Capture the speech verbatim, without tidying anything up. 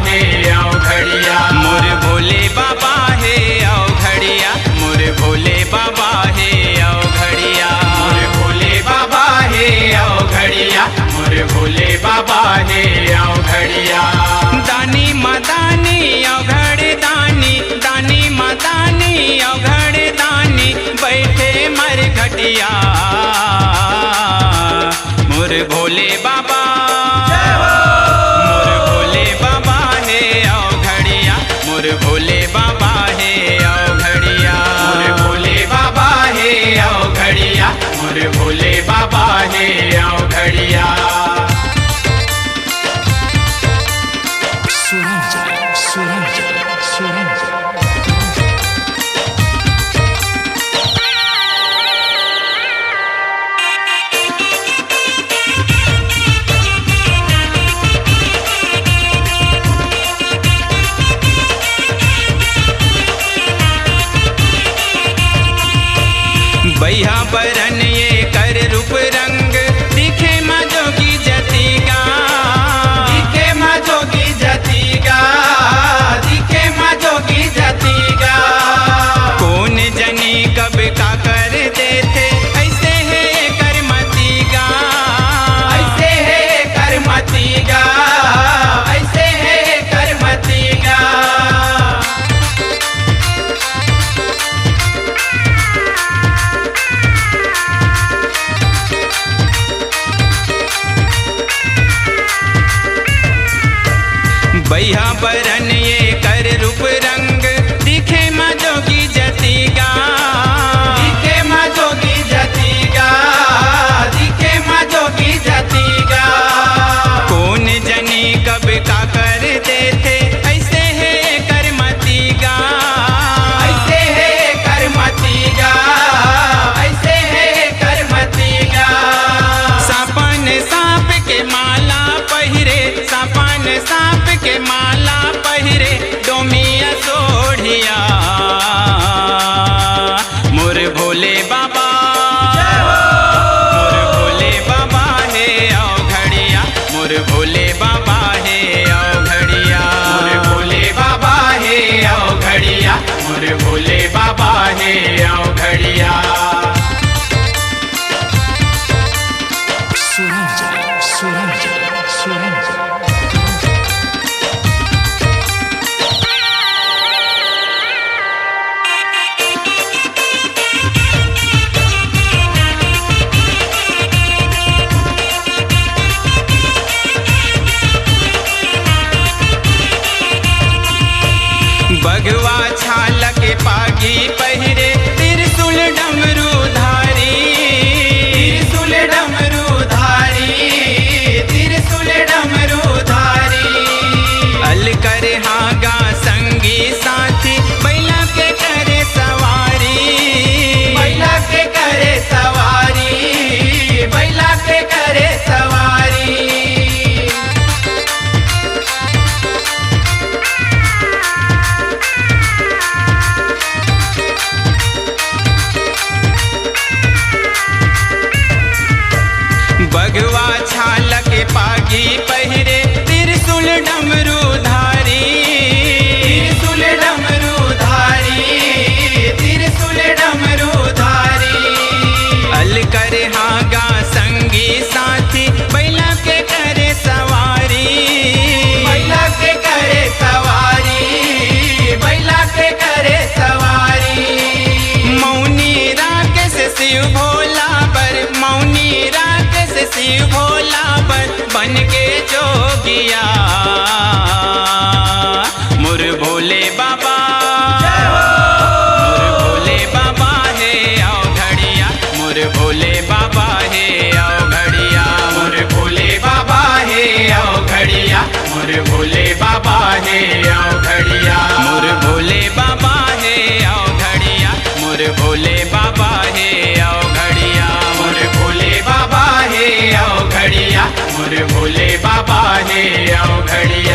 हे अवघड़िया। मोर भोले बाबा हे अवघड़िया, मोर भोले बाबा हे अवघड़िया। मोर भोले बाबा हे अवघड़िया, मोर भोले बाबा हे अवघड़िया। दानी माँ दानी अवघड़ दानी, दानी माँ दानी अवघड़ दानी, बैठे मर घटिया। मोर भोले बाबा, मोर भोले बाबा हे अवघड़िया, मोर भोले बाबा हे अवघड़िया। मोर भोले बाबा हे अवघड़िया, मोर भोले बाबा हे अवघड़िया। सुरंजन, सुरंजन, सुरंजन। बइहा बरन ये कर रूप रंग, दिखे मा जोगी जतिगा। दिखे मा जोगी जतिगा, दिखे मा जोगी जतिगा। कोन जनी कब का कर देथे, अइसे हे एकर मतिगा। अइसे हे एकर मतिगा, अइसे हे एकर मतिगा। बइहा बरन ये कर रूप रंग, दिखे मा जोगी जतिगा। दिखे मा जोगी जतिगा, दिखे मा जोगी जतिगा। कोन जनी कब का कर देथे, अइसे हे एकर मतिगा। अइसे हे एकर मतिगा, अइसे हे एकर मतिगा। सापन साप के माला पहिरे, सापन साप के माला पहिरे, डोमिया सोढ़िया। मोर भोले बाबा, मोर भोले बाबा हे अवघड़िया, मोर भोले बाबा हे अवघड़िया। मोर भोले बाबा हे अवघड़िया, मोर भोले बाबा हे अवघड़िया। सुरंजन, सुरंजन, सुरंजन। बघवा छाल के पागी पहिरे, त्रिशूल डमरू धारी। त्रिशूल डमरू धारी, त्रिशूल डमरू धारी। अलकर हागा संगी साथी, बइला के करे सवारी। बइला के करे सवारी, बइला के करे सवारी। बघवा छाल के पागी पहिरे, त्रिशूल डमरू धारी। त्रिशूल डमरू धारी, त्रिशूल डमरू धारी। अलकर हागा संगी साथी, बइला के करे सवारी। बइला के करे सवारी, बइला के करे सवारी। मौनी राकेश शिव भोला बर, मौनी राकेश शिव भोला बर, बन के जोगिया। मोर भोले बाबा, मोर भोले बाबा हे अवघड़िया, मोर भोले बाबा हे अवघड़िया। मोर भोले बाबा हे अवघड़िया, मोर भोले बाबा हे अवघड़िया। मोर भोले बाबा हे अवघड़िया, मोर भोले बाबा हे अवघड़िया। मोर भोले बाबा हे अवघड़िया, मोर भोले बाबा हे अवघड़िया।